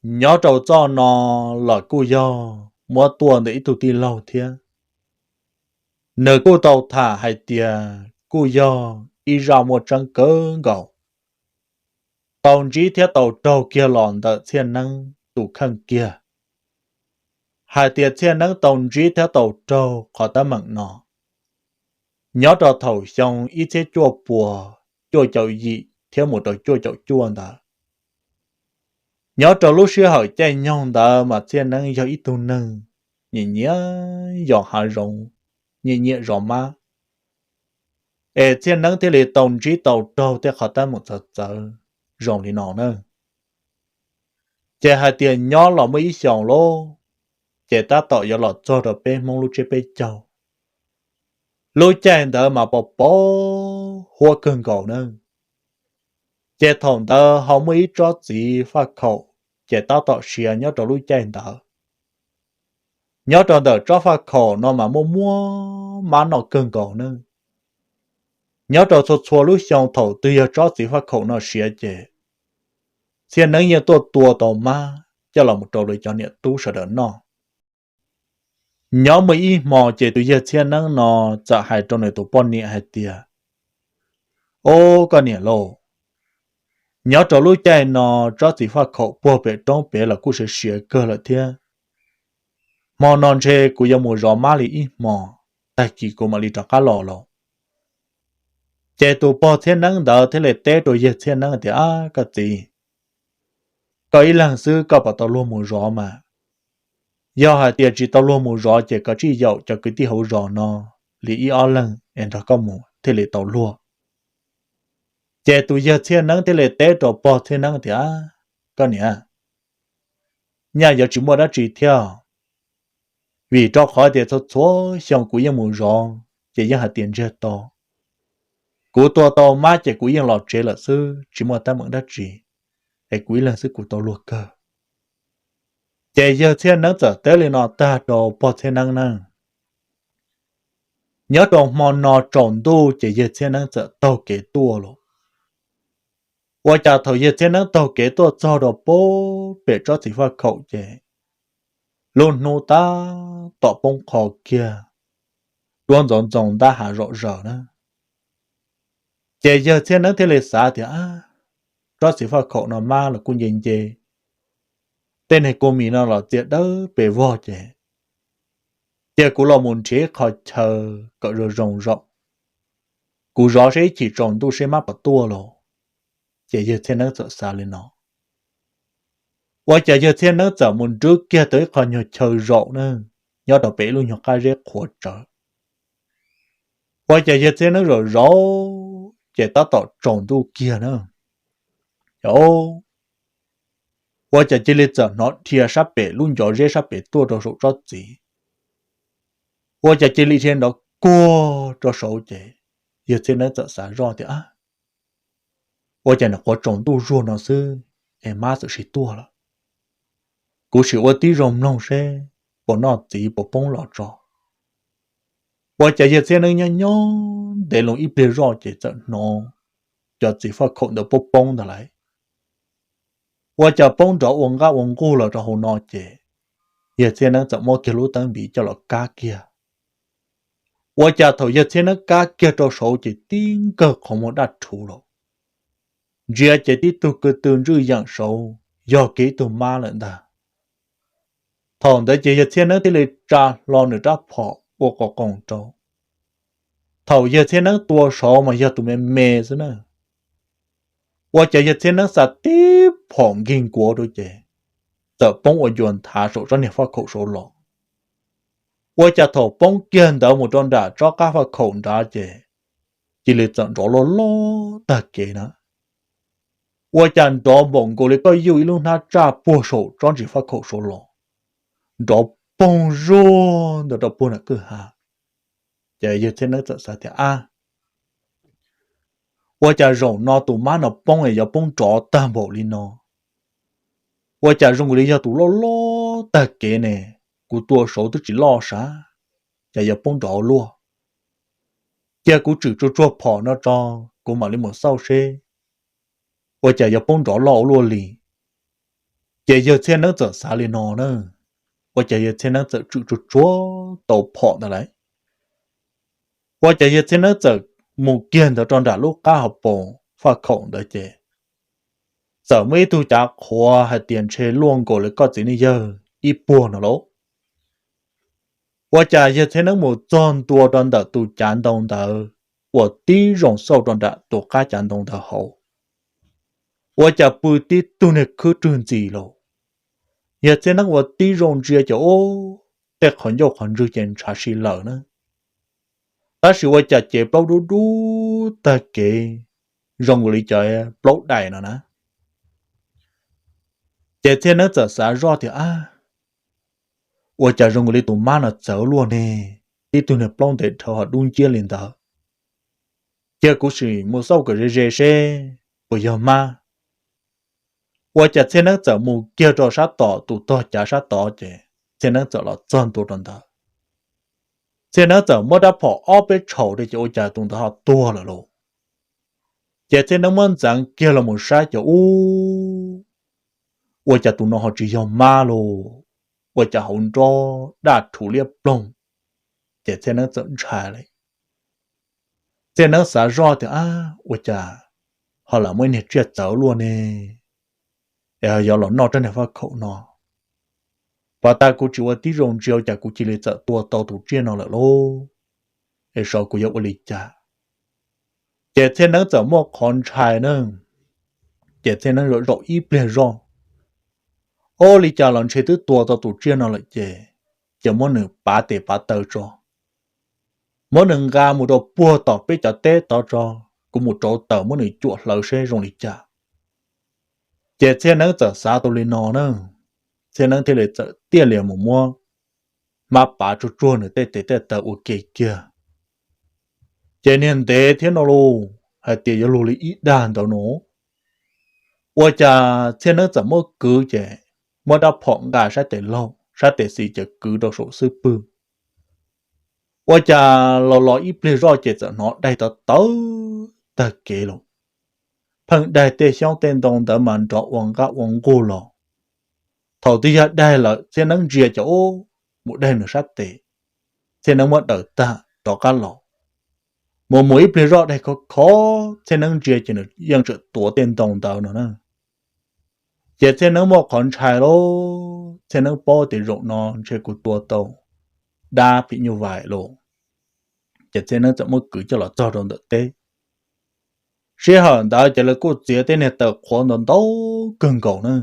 Nyob rau txoj no los kuj yog muab tuaj ntawm ib tug tij laug thiab. Nws kuj tau tham hais tias kuj yog ib zaj muaj tseeb kawg nkaus, tau ntsib thiab tau raug kiag los ntawm Txhiaj Neeb tus kheej kiag, hais tias Txhiaj Neeb tau ntsib thiab tau raug qhov teeb meem no nyob rau thaum xyoo ib txhiab cuaj puas cuaj caum yim thiab mus rau cuaj caum cuaj ntawd. Nyob rau lub sij hawm caij nyoog ntawd mas Txhiaj Neeb yog ib tug neeg nyiam nyiam yos hav zoov, nyiam nyiam zov mab, es Txhiaj Neeb thiaj li tau ntsib tau raug tej qhov teeb meem txawv txawv zoo li no na. Ces hais tias nyob los muaj ib xyoos lauj, ces tab tom yuav los txog rau peb Hmoob lub tsiab peb caug. Lub caij ntawd mas pos pos huab kawg nkaus na. Ces thaum ntawd ho muaj ib tsob txiv faj khaum, ces tab tom siav nyob rau lub caij ntawd. Nyob rau ntawm tsob faj khaum no mas muaj muaj mab noj kawg nkaus na. Nyob rau txhua txhua lub xyoo thaum twg yog tsob txiv faj khaum no siav ces Txhiaj Neeb yeej tuaj tua tau mab coj los mus rau lawv cov niam tub sawv daws noj. Nyob muaj ib hmo ces tus yawg Txhiaj Neeb no txawm hais rau nws tus poj niam hais tias, Ob, koj niam lauj, nyob rau lub caij no tsob txiv faj khaum puag pem roob pem los kuj siav siav kawg lawm thiab. Hmo no ntshe kuv yuav mus zov mab li ib hmo, tag kis kuv mam li rov qab los lauj. Ces tus pog Txhiaj Neeb ntawd thiaj li teb rau yawg Txhiaj Neeb tias, Ab, koj txiv, koj ib leeg xwb koj puas tau luag mus zov mas? Yog hais tias tsis tau luag mus zov ces koj tsij yaum cov kwv tij hauv zos no li ib ob leeg es nrog koj mus thiaj li tau luag. Ces tus yawg Txhiaj Neeb thiaj li teb rau pog Txhiaj Neeb tias, Koj niam, nyaj yuav tsis muaj dab tsi thiab, vim rau qhov tias txhua txhua xyoo kuv yeej mus zov ces yeej hais tias ntsiag to. Kuv tua tau mab ces kuv yeej los tsev lawm xwb, tsis muaj teeb meem dab tsi, es kuv ib leeg xwb kuv tau luag kawg. Ces yawg Txhiaj Neeb txawm teb li no tag rau pog Txhiaj Neeb na. Nyob rau hmo no tsaus ntuj ces yawg Txhiaj Neeb txawm taug kev tuaj lauj. Ua cas thaum yawg Txhiaj Neeb taug kev tuaj txog rau pem tsob txiv faj khaum ces lub hnub tab tom poob qho kiag, duab ntxoov ntxoo ntab hav zom zaws na. Ces yawg Txhiaj Neeb thiaj li xav tias, Ab, tsob txiv faj khaum no mab los kuj nce nce, tej niag kua mis no los txia dawb pes vog ces cia kuv los mus nrhiav ib qho chaw kom zoo zoo zaum, kuv zov seb ib chim tsaus ntuj seb mab puas tuaj lauj. Ces yawg Txhiaj Neeb txawm xav li no. Ua cas yawg Txhiaj Neeb txawm mus nrhiav kiag tau ib qho nyuag chaw zaum na, nyob rau pem ib lub nyuag qab zeb qhuav tsawv. Ua cas yawg Txhiaj Neeb zaum zaum ces tab tom tsaus ntuj kiag na. Ua cas cia li txawm hnov dhia sab pem lub ncov zeb sab pem tuaj rau saum tsob txiv. Ua cas cia li dhia nrov kuag rau saud ces yawg Txhiaj Neeb txawm xav zoj tias, Ua cas nyuam qhuav tsaus ntuj zuag no xwb es mab txawm sis tuaj lawm. Kuv sim ua tib zoo mloog seb puas noj txiv puas poob los tso. Ua cas yawg Txhiaj Neeb nyob nyob ntev loo ib pliag zoj ces txawm hnov cov txiv faj khaum ntawd poob poob ntag lauj. Ua cas poob nrov ua nqaj ua nqug los rau hauv no ces yawg Txhiaj Neeb txawm muab kiag lub teeb npiv coj los kab kiag. Ua cas thaum yawg Txhiaj Neeb kab kiag rau saud ces tib nkawg qhov muag daj rhuv lawm. Ntsia ces tib tug ko tw ntswj yeem saud yog kiag ib tug mab lawm ntag. Thaum ntawd ces yawg Txhiaj Neeb thiaj li tsa hlo nws rab phom ua qos qoos rau. Thaum yawg Txhiaj Neeb tua saud mas yog tus me me xwb na. Ua cas yawg Txhiaj Neeb xa tib phom nkig nkuav rau ces txawm poob ua ncua nthav saum tsob niag faj khaum saud los. Ua cas thaum poob kiag ntawd mus rau nram tsob qab faj khaum nrad ces cia li txawm nrov loj loj tag kev na. Ua cas nrov npaum nkaus li koj yuj ib lub hnab tsaj puag saum tsob ntsis faj khaum saud los, nrov poog zuag ntawd rau puag nram kwj ha. Ces yawg Txhiaj Neeb txawm xav tias, Ab, ua cas zaum no tus mab no poob es yuav poob nrov tag npaum li no? Ua cas zoo li yog tus loj loj tag kev ne? Kuv tua saud twb tsis loj sav, cas yuav poob nrov luaj? Cia kuv tsim tsuag tsuag phom no tso, kuv mam li mus xauj seb ua cas yuav poob nrov loj ua luaj li. Ces yawg Txhiaj Neeb txawm xav li no na, ua cas yawg Txhiaj Neeb txawm tswm tsuag tsuag tau phom ntawd lawm. Ua cas yawg Txhiaj Neeb txawm mus kiag ntawd rau nram lub qab hauv paus faj khaum ntawd ces txawm muaj ib tug cav qhuav hais tias ntshe luaj nkaus li koj txiv neej yawg ib puag no lauj. Ua cas yawg Txhiaj Neeb mus txog ntua rau ntawm tus cav ntoo ntawd uas tib zoo xauj rau nram tus qab cav ntoo ntawd hauv, ua cas pw tib tug niag khwb rwg ntxis lauj. Yawg Txhiaj Neeb ua tib zoo ntsia ces ub, tej qhov ncauj qhov ntswg ces ntshav si lawm na, tab sis ua cas cev plaub dub dub tag kev, zoo nkaus li cov plaub daim no na. Ces Txhiaj Neeb txawm xav zoj tias, ab, ua cas zoo nkaus li tus mab no txawv luaj ne, tib tug niag plaub ntev dhawv ho dub nciab li ntawd. Cia kuv sim mus xauj kom ze ze seb puas yog mab. Ua cas Txhiaj Neeb txawm mus kiag rau sab tom tus tog cav sab tod ces Txhiaj Neeb txawm los txog ntua rau ntawd. Txhiaj Neeb txawm muab rab phom ob peb tshaum rau ces ua cas tus ntawd ho tuag lawm lauj. Ces Txhiaj Neeb muab ntxeev kiag los mus saib ces ub, ua cas tus no ho tsis yog mab lauj, ua cas hauv nrob daj rhuv liab ploog. Ces Txhiaj Neeb txawm ntshai li. Txhiaj Neeb xav zoj tias, ab, ua cas ho lam muaj ib niag tsiaj txawv luaj ne, es ho yuav los noj rab niag faj khaum no. Pov tas kuv tsis ua tib zoo ntsia ua cas kuv cia li txawm tua tau tus tsiaj no lawm lauj, es xyov kuv yuav ua li cas. Ces Txhiaj Neeb txawm muaj qhov ntshai na, ces Txhiaj Neeb zaum zaum ib pliag zoj, ua li cas los ntshe twb tua tau tus tsiaj no lawm ces, ces muab nws pav tes pav taw tso, muab nws nqa mus rau puag tom peb cov teb tod tso, kuv mus rauv taws muab nws cuam hlawv seb zoo li cas. Ces Txhiaj Neeb txawm xav tau li no na, Txhiaj Neeb thiaj li txawm tiaj li mus muab hmab pav tsuag tsuag nws tej tes tej taw ua ke kiag. Ces niag ntev thiab no lauj, hais tias yuav luag li ib dag ntawd no. Ua cas Txhiaj Neeb txawm muab kwv ces muab rab phom nqa sab tes laug, sab tes xis ces kwv rau saum xub pwg. Ua cas los los ib pliag zoj ces txawm hnov daig tawv tawv tag kev lauj. Pheej daig tej xyoob tej ntoo ntawd mas nrov ua nqaj ua nqug los. Thaum twg yog daig lawm Txhiaj Neeb ntsia ces ub, mus daig nws sab tes, Txhiaj Neeb muab daws tag rov qab los. Mus mus ib pliag zoj daig khov khov, Txhiaj Neeb ntsia ces nws yeej tseem tuav tej ntoo ntawd no na. Ces Txhiaj Neeb muaj qhov ntshai lauj, Txhiaj Neeb paub tias zaum no ntshe kuv tua tau dab phim nyuj vais lauj. Ces Txhiaj Neeb txawm muab kwv coj los txog rau ntawm teb. Sij hawm ntawd ces lawv kuj txiav tej niag taws qhuav ntau ntau kawg nkaus na,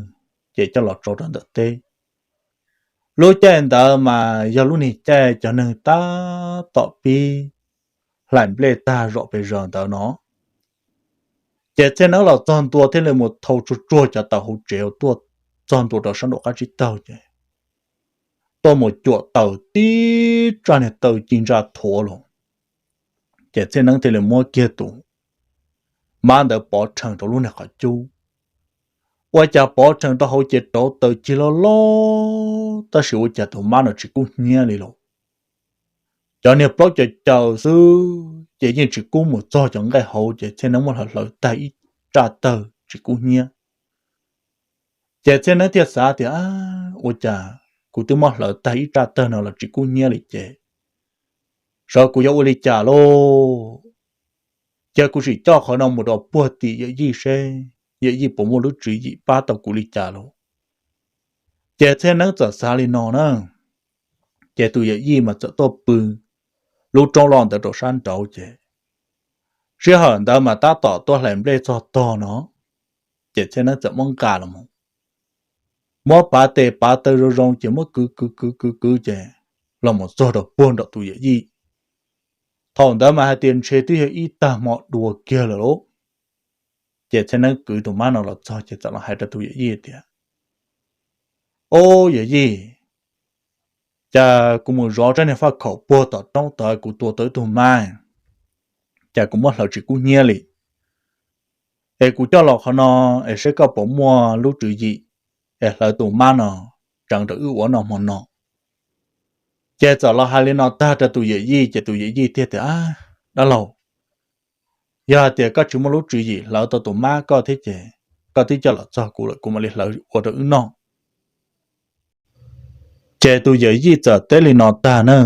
ces coj los tso rau ntawm teb. Lub caij ntawd mas yog lub niag caij cov neeg tab tom pib hlais nplej tag zom pes zaws ntawd no. Ces Txhiaj Neeb los txog ntua thiaj li mus thau tsuag tsuag cov taws hauv tsev tuaj txog ntua rau sab nraum qab tsib taug ces tuaj mus cuam taws tib tsaj niag taw ci ntsa thuav los. Ces Txhiaj Neeb thiaj li muab kiag tus mab ntawd pov rhees rau lub niag qhov cub. Ua cas pov rhees rau hauv ces rauv taws cig loj loj, tab sis ua cas tus mab no tsis kub hnyiab li lauj. Cov niag plaub caws caws xwb ces yeej tsis kub mus txog cov nqaij hauv ces Txhiaj Neeb muab hlawv hlawv tag ib tsaj tawg tsis kub hnyiab. Ces Txhiaj Neeb thiaj xav tias, ua cas kuv twb muab hlawv tag ib tsaj tawg no los tsis kub hnyiab li ces xyov kuv yuav ua li cas lauj. Cia kuv sim coj qhov no mus rau puag tim yawm yij seb yawm yij puas muaj lub tswv yim pab tau kuv li cas lauj. Ces Txhiaj Neeb txawm xav li no na, ces tus yawm yij mas txawm tuaj pw lub roob loj ntawd rau sab nraud ces sij hawm ntawd mas tab tom tuaj hlais nplej txog tog no. Ces Txhiaj Neeb txawm muab nqa los mus, muab pav tes pav taw zoo zoo ces muab kwv kwv kwv kwv kwv ces los mus txog rau puag nram tus yawm yij. Thaum ntawd mas hais tias ntshe twb yog ib tag hmo dua kiag lawm lauj. Ces Txhiaj Neeb kwv tus mab no los txog ces txawm los hais rau tus yawm yij tias, Ob yawm yij, cas kuv mus zov rab niag faj khaum puag tom roob tod kuv tua tau ib tug mab, cas kuv muab hlawv tsis kub hnyiab li. Es kuv coj los qhov no es seb koj puas muaj lub tswv yim es hlawv tus mab no tseev rau wb ua noj hmo no. Ces txawm los hais li no tag rau tus yawm yij ces tus yawm yij thiaj tias, Dab laug, yog hais tias koj tsis muaj lub tswv yim hlawv tau tus mab koj thiab ces koj twb coj los txog kuv lawm kuv mam li hlawv ua rau wb noj. Ces tus yawm yij txawm teb li no tag na,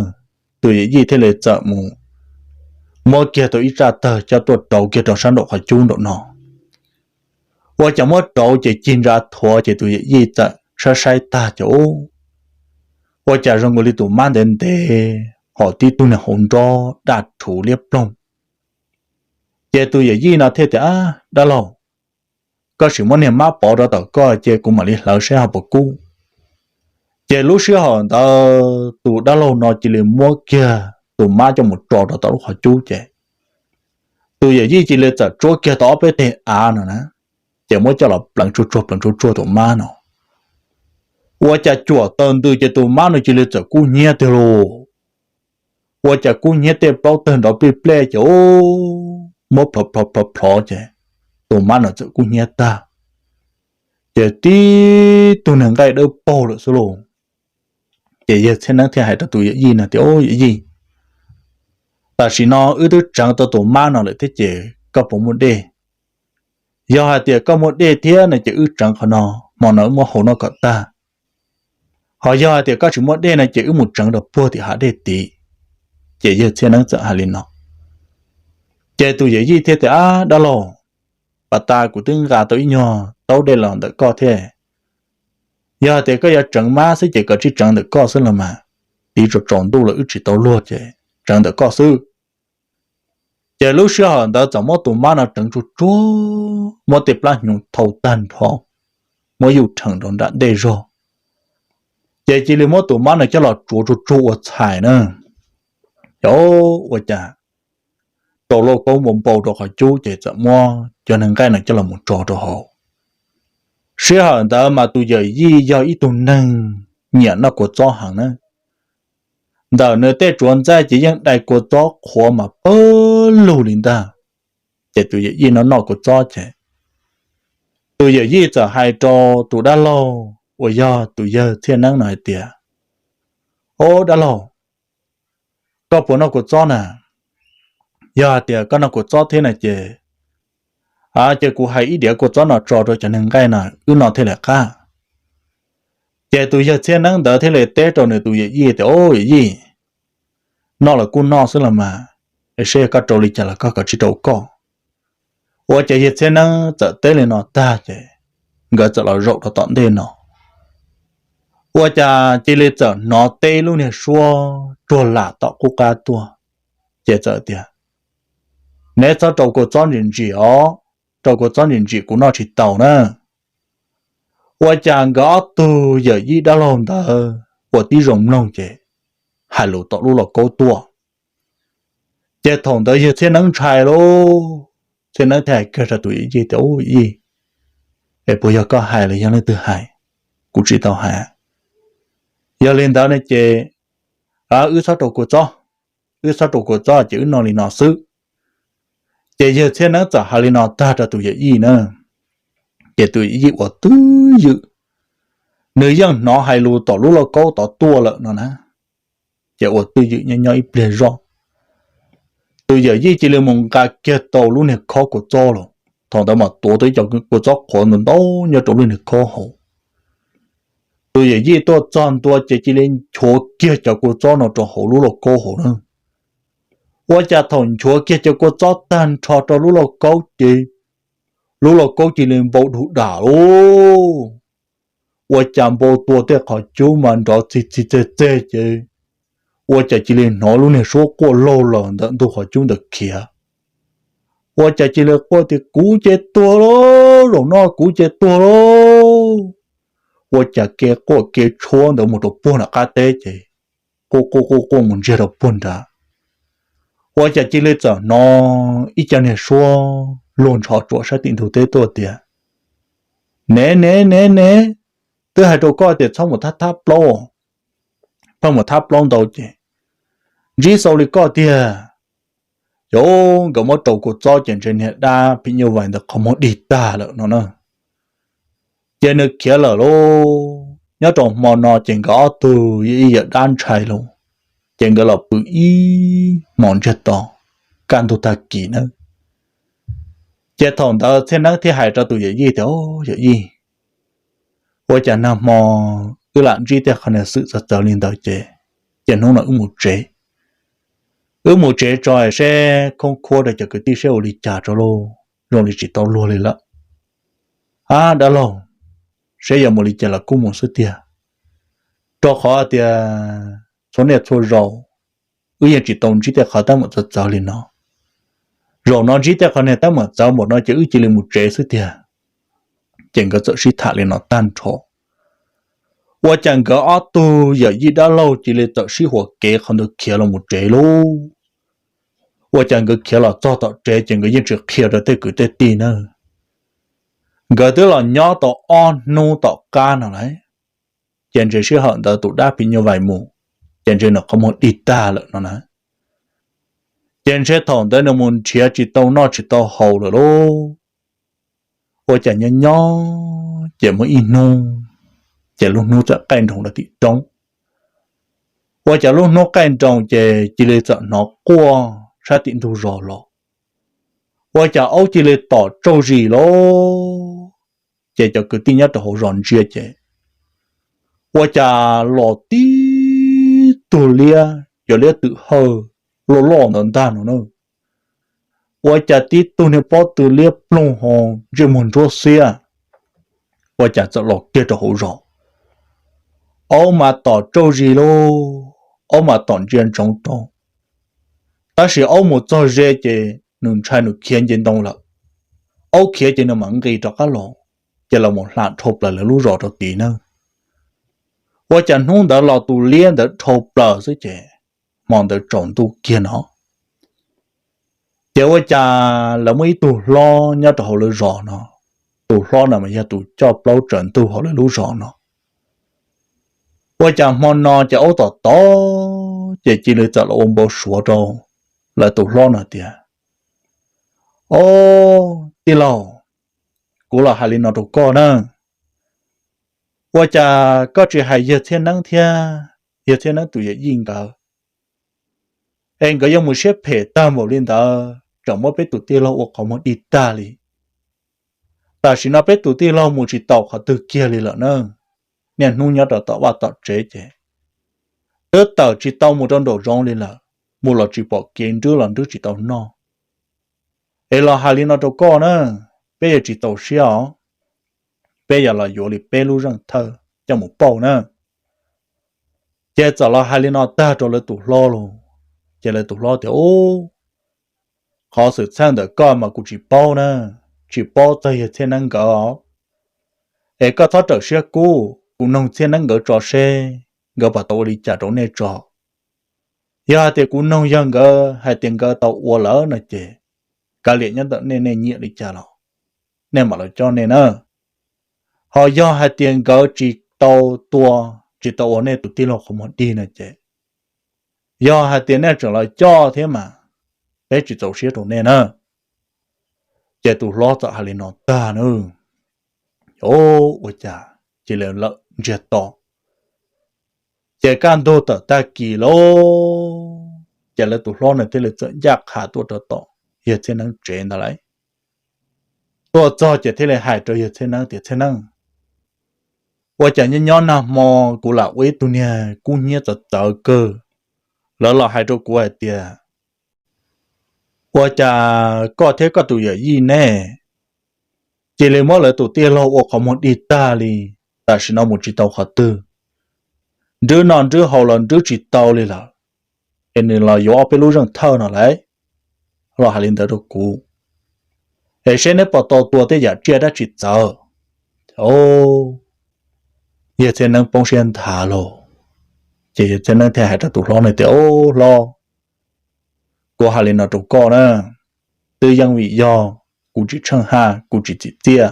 tus yawm yij thiaj li txawm mus muab kiag tau ib tsaj tawg coj tuaj rauv kiag rau sab nraum qhov cub nraum no. Ua cas muab rauv ces cig ntsa thuav ces tus yawm yij txawm saib saib tag ces ua cas zoo nkaus li tus mab ntev ntev, hos tib tug niag hauv nrob daj rhuv liab ploog. Ces tus yawm yij no thiaj tias, Dab laug, koj sim muab niag mab pov rau tom koj ces kuv mam li hlawv saib ho puas kub. Ces lub sij hawm ntawd tus dab laug no cia li muab kiag tus mab coj mus tso rau tom lub qhov cub ces tus yawm yij cia li txawm tsuab kiag tau ob peb teg av no na, ces muab coj los pleev tsuag tsuag pleev tsuag tsuag tus mab no. Ua cas cuam taw ntws ces tus mab no cia li txawm kub hnyiab tiag lauj. Ua cas kub hnyiab tej plaub tawg nrov plij plej ces muab plhov plhov plhov plhov ces tus mab no txawm kub hnyiab tag. Ces tib tug niag nqaij dawb paug lawm xwb lauj. Ces yawg Txhiaj Neeb thiaj hais rau tus yawm yij no tias, Yawm yij, tam sim no wb twb tseev tau tus mab no lawm thiab ces koj puas muaj dej? Yog hais tias koj muaj dej thiab no ces wb tseev qhov no, hmo no wb muab hau noj kom tag. Ho yog hais tias koj tsis muaj dej no ces wb mus tseev rau puag tim hav dej tid. Ces yawg Txhiaj Neeb txawm hais li no. Ces tus yawm yij thiaj tias, Ab dab laug, pas tas kuv twb nqa tau ib nyuag taub dej los ntawm koj thiab. Yog hais tias koj yuav tseev mab xwb ces koj tsis tseev ntawm koj xwb los mas, tiv tsaus tsaus ntuj lawm wb tsis tau luag ces tseev ntawm koj xwb. Ces lub sij hawm ntawd txawm muab tus mab no tseev tsuag tsuag, muab tej plab hnyuv thau tag nrho, muab yuj rheem rau nram ntej zog. Ces cia li muab tus mab no coj los tsuav tsuag tsuag ua txhais na. Ces ua cas rau lauj kaub npau npau rau qhov cub ces txawm muab cov niag nqaij no coj los mus tso rau hauv. Sij hawm ntawd mas tus yawm yij yog ib tug neeg nyiam noj kua txob heev na. Ntawm nws tej tsuav ntxaij ces yeej dai kua txob qhuav mas pawg lug li ntag. Ces tus yawm yij no noj kua txob ces tus yawm yij txawm hais rau tus dab laug uas yog tus yawg Txhiaj Neeb no hais tias, Ob dab laug, koj puas noj kua txob na? Yog hais tias koj noj kua txob thiab no ces, ces kuv hais ib diav kua txob no tso rau cov niag nqaij no wb noj thiaj li qab. Ces tus yawg Txhiaj Neeb ntawd thiaj li teb rau nws tus yawm yij tias, Ob yawm yij, noj los kuj noj xwb los mas, es seb koj rau li cas los koj kom tsis rau koj. Ua ces yawg Txhiaj Neeb txawm teb li no tag ces nkawd txawm los zaum rau tom ntej no. Ua cas cia li txawm hnov teb lub niag suab tsuag lam tom qub qab tuaj, ces txawm tias, Neb txhob rau kua txob ntsim ntsim os, rau kua txob ntsim ntsim kuv noj tsis tau na. Ua cas nkawd ob tug yawm yij dab laug ntawd ua tib zoo mloog ces hais lus tom lub lauj kaub tuaj. Ces thaum ntawd yawg Txhiaj Neeb ntshai lauj, Txhiaj Neeb thiaj hais kiag rau tus yawm yij tias, Ub yij, es puas yog koj hais los yog leej twg hais? Kuv tsis tau hais. Yog li ntawd ne ces wb txhob rau kua txob, wb txhob rau kua txob ces wb noj li no xwb. Ces yawg Txhiaj Neeb txawm hais li no tag rau tus yawm yij na, ces tus yawm yij ua twj ywm, nws yeej hnov hais lus tom lub lauj kaub tod tuaj lawm no na. Ces ua twj ywm nyob nyob ib pliag zoj, tus yawm yij cia li mus nqa kiag tau lub niag khob kua txob los. Thaum ntawd mas tuav tau ib co kua txob qhuav ntau ntau nyob rau lub niag khob hauv. Tus yawm yij tuaj txog ntua ces cia li nchuav kiag cov kua txob no rau hauv lub lauj kaub hauv na. Ua cas thaum nchuav kiag cov kua txob tag nrho rau lub lauj kaub ces lub lauj kaub cia li npau dhau dam lauj. Ua cas npau tua tej qhov cub mas nrov txi txi txeg txeg ces ua cas cia li hnov lub niag suab quaj laug lawm ntawm ntug qhov cub ntawd khiav. Ua cas cia li quaj tias, Kuv ces tuag lauj, zaum no kuv ces tuag lauj. Ua cas kev quaj kev tshuab ntawd mus rau puag nram qab teb ces quaj quaj quaj quaj mus ntsiag rau puag nrad. Ua cas cia li txawm hnov ib co niag suab luag ntsho tsuam sab tim ntug teb tuaj tias, Nev nev nev nev, twb hais rau koj tias txhob mus thab thab plaub, pheej mus thab plaub ntau ces ntsib xau li koj tiag. Ces nkawd muab rau kua txob ces ntshe niag dab phim nyuj vais ntawd qhov muag dig tag lawm no na. Ces nws khiav lawm lauj. Nyob rau hmo no ces nkawd ob tug yawm yij yawm dab ntshai lauj, ces nkawd los pw ib hmos ntsiag to, kaj ntug tag kis na. Ces thaum ntawd Txhiaj Neeb thiaj hais rau tus yawm yij tias, Yawm yij, ua cas nag hmo wb lam ntsib tej qhov niag xwm txawv txawv li ntawd ces, ces hnub no wb mus tsev. Wb mus tsev tso seb khoob khuab rau cov kwv tij seb ua li cas tso lauj, zoo li tsis tau luag li lawm. Ab dab laug, seb yuav mus li cas los kuj mus xwb tiag, rau qhov tias txhua niaj txhua zaus wb yeej tsis tau ntsib tej qhov teeb meem txawv txawv li no. Zaum no ntsib tej qhov niag teeb meem txawv npaum no ces wb cia li mus tsev xwb tiag. Ces nkawd txawm sib tham li no tag nrho, ua cas nkawd ob tug yawm yij dab laug cia li txawm sib huam kev qhov ntawd khiav los mus tsev lauj. Ua cas nkawd khiav los txog tom tsev ces nkawd yeej tsis qhia rau tej kwv tej tij na. Nkawd twb los nyob tau ob hnub tom qab no lawm, ces ntshe sij hawm ntawd tus dab phim nyuj vais mus, ces ntshe nws qhov muag dig tag lawm no na. Ces ntshe thaum ntawd nws mus nrhiav tsis tau noj tsis tau haus lawm lauj. Ua cas nyob nyob ces muaj ib hnub, ces lub hnub txawm qaij nroos rau tim roob. Ua cas lub hnub qaij nroos ces cia li txawm hnov quaj sab tim ntug zos los. Ua cas aub cia li tom tsaug zis lauj. Ces cov kwv tij nyob rau hauv zos ntsia ces ua cas los tib tug liab, cov liab twm hawj loj loj ntawd ntag no na. Ua cas tib tug niag pob tw liab ploog ho ntsej muag ntsuab xiab, ua cas txawm los kiag rau hauv zos. Aub mas tom tsaug zis lauj, aub mas tom ntsia ntsoov rau. Tab sis aub mus txog ze ces nws ntshai nws khiav nce ntoo lawm. Aub khiav ces nws mam nqis rov qab los, ces los mus hla dhau plaws lawv lub zos rau tid na. Ua cas hnub ntawd los tus liab ntawd dhau plaws xwb ces hmo ntawd tsaus ntuj kiag no. Ces ua cas lawv muaj ib tug hlob nyob rau hauv lawv zos no, tus hlob no mas yog tus coj plaub tsaws ntug hauv lawv lub zos no. Ua cas hmo no ces aub tom tod ces cia li txawm los ua npau suav rau lawv tus hlob no tias, Ob, tij laug, kuv los hais li no rau koj na, ua cas koj tsis hais yawg Txhiaj Neeb thiab yawg Txhiaj Neeb tus yawm yij nkawd, es nkawd yuav mus siab phem tag npaum li ntawd tseem muab peb tus tij laug ua qhov muag dig tag li. Tam sim no peb tus tij laug mus tsis tau qhov twg kiag li lawm na. Niaj hnub nyob rau tom vaj tom tsev ces twb tawm tsis tau mus rau nraum zoov li lawm, mus los tsis pom kev, nrwb los nrwb tsis tau noj. Es los hais li no rau koj na, peb yuav tsis txaus siab os, peb yuav los yuav li peb lub zeej thawj coj mus pauj na. Ces txawm los hais li no tag rau lawv tus hlob lauj, ces lawv tus hlob tias, Ub, qhov xwm txheej ntawm koj mas kuv tsis paub na, tsis paub txog yawg Txhiaj Neeb nkawd os. Es koj txhob rawm siab kub, kuv noog Txhiaj Neeb nkawd tso seb nkawd puas tau ua li cas rau nej tso. Yog hais tias kuv noog yog nkawd hais tias nkawd tau ua lawm no ces, kav liam nyob ntawm nej, nej nyiam li cas los nej mam los coj nej na. Ho yog hais tias nkawd tsis tau tua, tsis tau ua nej tus tij laug qhov muag dig no ces, yog hais tias nej tseem los coj thiab mas, peb tsis txaus siab rau nej na. Ces tus hlob txawm hais li no tag na, ua cas cia li lawm ntsiag to. Ces kaj ntug tawm tag kis lauj, ces lawv tus hlob no thiaj li txawm ncaj qha tuaj rau tom yawg Txhiaj Neeb tsev ntag lauj. Tuaj txog ces thiaj li hais rau yawg Txhiaj Neeb tias, Txhiaj Neeb, ua cas nyob nyob nag hmo kuv lam ua ib tug niag kub hnyiab txawv txawv kawg, lawv los hais rau kuv hais tias ua cas koj thiab koj tus yawm yij neb cia li muab lawv tus tij laug ua qhov muag dig tag li, tam sim no mus tsis tau qhov twg, nrwb noj nrwb haus los nrwb tsis tau li lawm, es nws los yuav ob peb lub zeej thawj no lauj, los hais li ntawd rau kuv, es seb neb puas tau tua tej yam tsiaj dab tsi txawv. Yawg Txhiaj Neeb poob siab nthav lauj. Ces yawg Txhiaj Neeb thiaj hais rau tus hlob no tias, Ob hlob, kuv hais li no rau koj na, twb yeej vim yog kuv tsis tsheej haj, kuv tsis txim txiaj.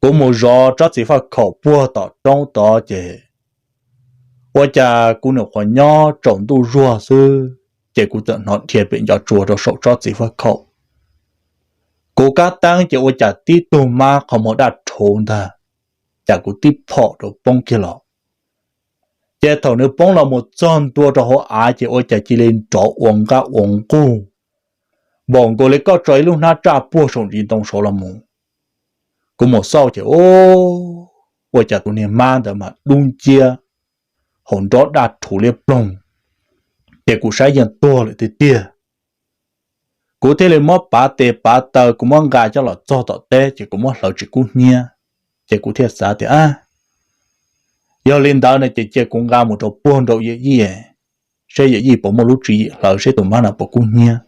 Kuv mus zov tsob txiv faj khaum puag tom roob tod ces ua cas kuv nyuam qhuav nyob tsaus ntuj zuag xwb ces kuv txawm hnov dhia pem ncov tsua rau saum tsob txiv faj khaum. Kuv kab teeb ces ua cas tib tug mab qhov muag daj rhuv ntag, cas kuv tib phom rau poob kiag los. Ces thaum nws poob los mus txog ntua rau hauv av ces ua cas cia li nrov ua nqaj ua nqug, npaum nkaus li koj tso ib lub hnab tsaj puag saum ntsis ntoo saud los mus. Kuv mus xauj ces, ub, ua cas tus niag mab ntawd mas dub nciab, hauv nrob daj rhuv liab ploog, ces kuv saib yeej tuag lawm tiag tiag. Kuv thiaj li muab pav tes pav taw, kuv muab nqa coj los txog tom teb ces kuv muab hlawv tsis kub hnyiab. Ces kuv thiaj xav tias, a, yog li ntawd no ces cia kuv nqa mus rau puag nraum yawm yij, seb yawm yij puas muaj lub tswv yim hlawv seb tus mab no puas kub hnyiab.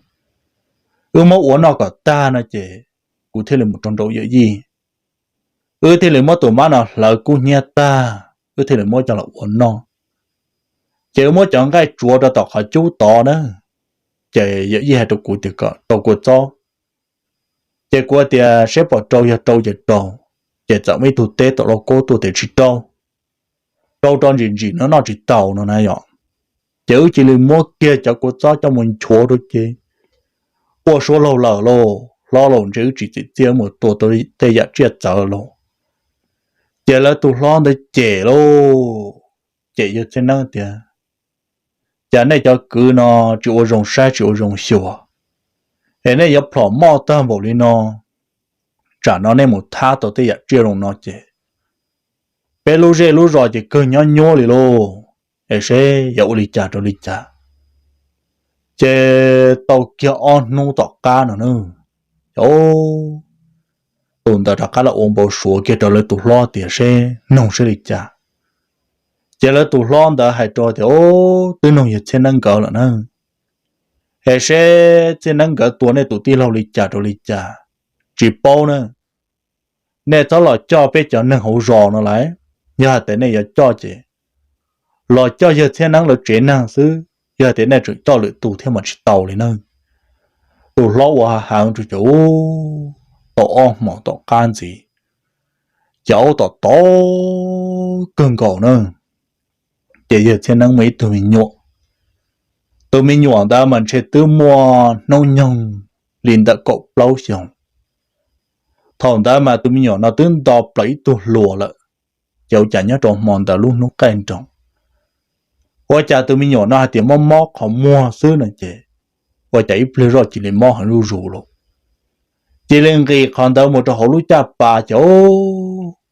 Wb muab ua noj kom tag no ces kuv thiaj li mus rau nraum yawm yij. Wb thiaj li muab tus mab no hlawv kub hnyiab tag, wb thiaj li muab coj los ua noj. Ces wb muab cov nqaij tsuav rau tom qhov cub tod na, ces yawm yij hais rau kuv tias kom rau kua txob. Ces kuv tias seb puas rau, yog rau ces rau. Ces txawm muaj ib tug teb tom lauj kaub tuaj tias tsis rau, rau rau ntsim ntsim no noj tsis taus no na yom. Ces wb cia li muab kiag cov kua txob coj mus nchuav rau ces ua suav laug lawm lauj, hlob laus ntshe wb tsis txim txiaj mus tua tau tej yam tsiaj txawv lauj. Ces lawv tus hlob ntawd cem lauj, cem yawg Txhiaj Neeb tias, cas nej cov kwv no tsis ua zoo saib tsis ua zoo xyuas, es nej yuav plhom moj tag npaum li no, tsam no nej mus thab tau tej yam tsiaj zoo no ces peb lub zej lub zos ces kawg nyob nyuab li lauj, es seb yuav ua li cas rau li cas. Ces tau kiag ob hnub tom qab no na, tus ntawd rov qab los ua npau suav kiag rau lawv tus hlob tias seb noog seb li cas. Ces lawv tus hlob ntawd hais rau tias, o, twb noog yawg Txhiaj Neeb nkawd lawm na, es seb Txhiaj Neeb nkawd tua nej tus tij laug li cas rau li cas, tsis paub na. Nej txhob los coj peb cov neeg hauv zos no lawm, yog hais tias nej yuav coj ces los coj yawg Txhiaj Neeb lawv tsev neeg xwb, yog hais tias nej tseem coj lwm tus thiab mas tsis tau li na. Tus hlob ua heev rau ces tau ob hmos tom qab ntxiv, ces ub tom tod kawg nkaus na, ces yawg Txhiaj Neeb muaj ib tug me nyuam. Tus me nyuam ntawd mas ntshe twb muaj hnub nyoog li ntawm kaum plaub xyoos. Thaum ntawd mas tus me nyuam no twb nto plaws ib tug hluas lawm, ces ua cas nyob rau hmo ntawd lub hnub qaij nroos, ua cas tus me nyuam no hais tias mob mob qhov muag xwb no ces ua cas ib pliag zoj cia li mob heev zuj zus lauj. Cia li nqis qhov ntawd mus rau hauv lub caj pas ces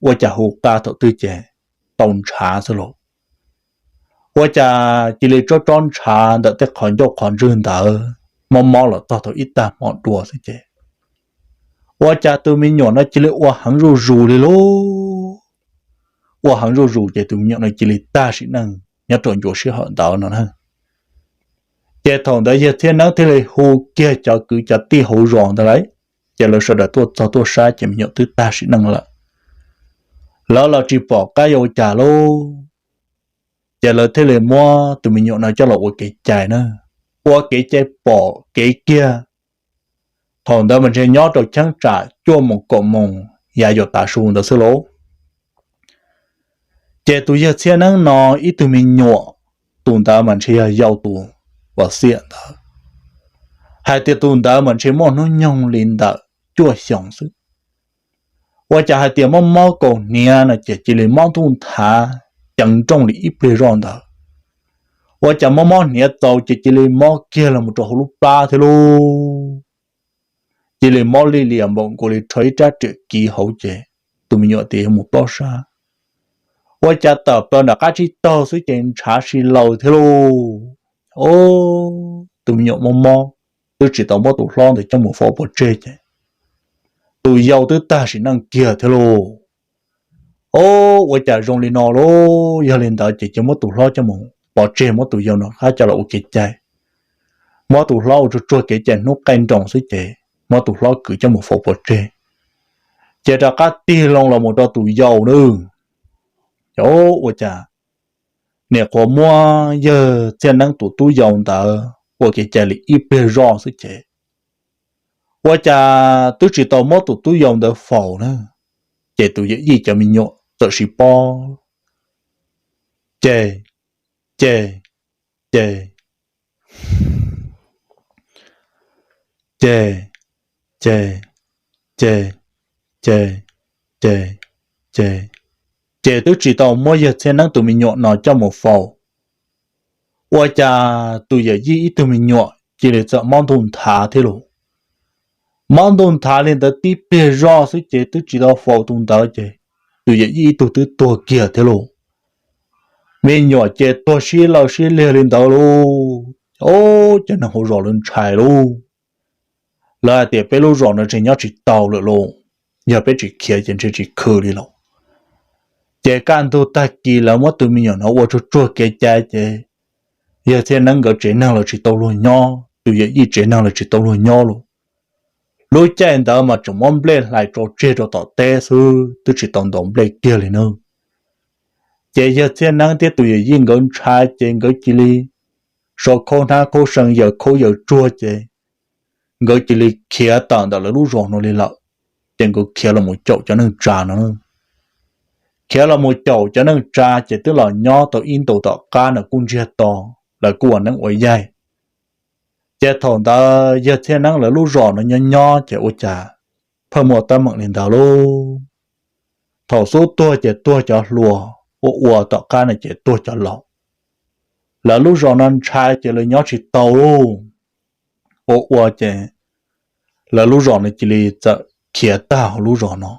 ua cas hu qa thaum twg ces tau ntshav xwb lauj. Ua cas cia li tsob tsob ntshav ntawm tej qhov ncauj qhov ntswg ntawd mob mob los txog tau ib tag hmo dua xwb ces ua cas tus me nyuam no cia li ua heev zuj zus li lauj. Ua heev zuj zus ces tus me nyuam no cia li tag sim neej nyob rau ncua sij hawm ntawd no na. Ces thaum ntawd yawg Txhiaj Neeb thiaj li hu kiag cov kwv cov tij hauv zos ntawd lawm, ces lawv sawv daws tuaj txog tuaj saib ces me nyuam twb tag sim neej lawm. Lawv los tsis pom qab yuav ua cas lauj, ces lawv thiaj li muab tus me nyuam no coj los ua kev cai na. Ua kev cai pom kev kiag, thaum ntawd mas ntshe nyob rau cheeb tsam cuaj moos kaum moos yav yuav tav su ntawd xwb lauj. Ces tus yawg Txhiaj Neeb no ib tug me nyuam, tus ntawd mas ntshe yog yau tus uas xiam ntawd, hais tias tus ntawd mas ntshe muaj hnub nyoog li ntawm cuaj xyoos xwb. Ua cas hais tias mob mob kaus hniav no ces cia li mob ntuj nthav ceev nrooj li ib pliag zoj ntawd. Ua cas mob mob hniav txaus ces cia li mob kiag los mus rau hauv lub plab thiab lauj. Cia li mob li liam npaum nkaus li rho ib rab riam kiv hauv ces tus me nyuam tias yuav mus plob sab. Ua cas tawm plaws nram qab tsib taug xwb ces ntshav si laws thiab lauj. Tus me nyuam mob mob, twb tsis tau muab tus hlob ntawd coj mus faus pov tseg ces tus yau twb tag sim neej kiag thiab lauj. Ua cas zoo li no lauj, yog li ntawd ces cia muab tus hlob coj mus pov tseg, muab tus yau no rov qab coj los ua kev cai. Muab tus hlob ua tsuag tsuag kev cai hnub qaij nroos xwb ces muab tus hlob kwv coj mus faus pov tseg, ces rov qab tig loo los mus rau tus yau na. Ces ua cas nim qhuav muab yawg Txhiaj Neeb tus tub yau ntawd ua kev cai li ib pliag zoj xwb ces ua cas twb tsis tau muab tus tub yau ntawd faus na, ces tus yawm yij cov me nyuam txawm sib pob, ces, ces, ces, ces, ces, ces, ces, ces, ces, ces twb tsis tau muab yawg Txhiaj Neeb tus me nyuam no coj mus faus. Ua cas tus yawm yij ib tug me nyuam cia li txawm mob ntuj nthav thiab lauj. Mob ntuj nthav li ntawd tib pliag zoj xwb ces twb tsis tau faus tus ntawd ces tus yawm yij ib tug twb tuag kiag thiab lauj. Me nyuam ces tuag sib law sib liag li ntawd lauj. Ces neeg hauv zos lawv ntshai lauj. Lawv hais tias peb lub zos no tseem nyob tsis tau lawm lauj, yog peb tsis khiav ces ntshe tsis khw li lauj. Ces kaj ntug tag kis lawv muab tus me nyuam no ua tsuag tsuag kev cai ces yawg Txhiaj Neeb nkawd tsev neeg los tsis tau luag nyob, tus yawm yij tsev neeg los tsis tau luag nyob lauj. Lub caij ntawd mas tseem muab nplej hlais tso tseg rau tom teb xwb, twb tsis tau ntaus nplej kiag li na. Ces yawg Txhiaj Neeb thiab tus yawm yij nkawd ntshai ces nkawd cia li sau khaub hnab khaub seev yaws khaub yaws tsuag ces nkawd cia li khiav tawm ntawm lawv lub zos no li lawm. Ces nkawd khiav los mus caum cov neej tsa no. Khiav los mus caum cov neej tsa ces twb los nyob tau ib ntus tom qab no kuj ntsiag to, lawv kuj ua neeb ua yaig. Ces thaum ntawd yawg Txhiaj Neeb lawv lub zos no nyob nyob ces ua cas pheej muaj teeb meem li ntawd lauj. Thaum xub tuag ces tuag cov hluas, ua ua tom qab no ces tuag cov laus. Lawv lub zos no ntshai ces lawv nyob tsis tau lauj. Ua ua ces lawv lub zos no cia li txawm khiav tag hauv lub zos no.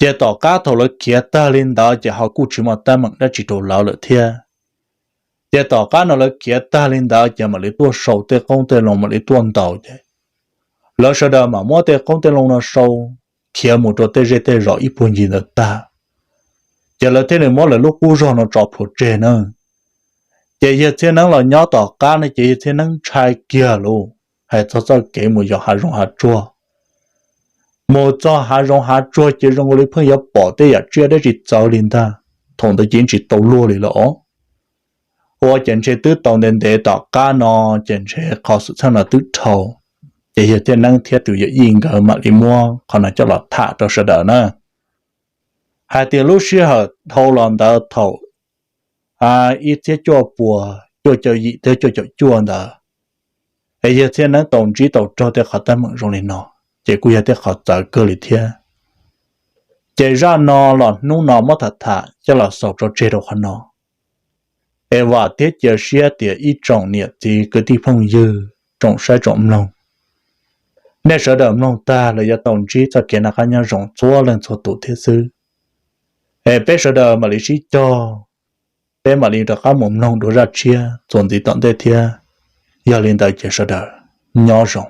Ces tom qab thaum lawv khiav tag li ntawd ces ho kuj tsis muaj teeb meem dab tsi rau lawv lawm thiab. Ces tom qab no lawv khiav tag li ntawd ces mam li tuaj sau tej qoob tej loo mam li tuaj ntaus ces lawv sawv daws mam muab tej qoob tej loo no sau khiav mus rau tej zej tej zos ib puag ncig ntawd tag. Ces lawv thiaj li muab lawv lub qub zog no tso plhuav tseg na. Ces yawg Txhiaj Neeb los nyob tom qab no ces yawg Txhiaj Neeb ntshai kiag lauj, hais txog txoj kev mus yos hav zoov hav tsuag. Mus txog hav zoov hav tsuag ces zoo li pheej yuav pom tej yam tsiaj dab tsi txawv li ntag. Thaum ntawd ces tsis tau luag li lawm os. Ua ces ntshe twb tau ntev ntev tom qab no ces ntshe qhov xwm txheej no twb dhau. Ces yawg Txhiaj Neeb thiab tus yawm yij nkawd mam li muab qhov no coj los tham rau sawv daws na. Hais tias lub sij hawm dhau los ntawd thaum ib txhiab cuaj puas cuaj caum yim thiab cuaj caum cuaj ntawd, es yawg Txhiaj Neeb tau ntsib tau raug tej qhov teeb meem zoo li no, ces kuj yog tej qhov txawv kawg li thiab. Ces zaj no los hnub no muab tham tham coj los xaus tso tseg rau qhov no. Es vam thiab cia siab tias ib tsoom niam txiv kwv tij phooj ywg, tsoom saib tsoom mloog, nej sawv daws mloog tag los yuav tau ntsib txoj kev noj qab nyob zoo txhua leej txhua tus thiab xwb. Es peb sawv daws mam li sib cog, peb mam li rov qab mus mloog dua zaj tshiab txuas ntxiv tom ntej thiab. Yog li ntawd ces sawv daws nyob zoo.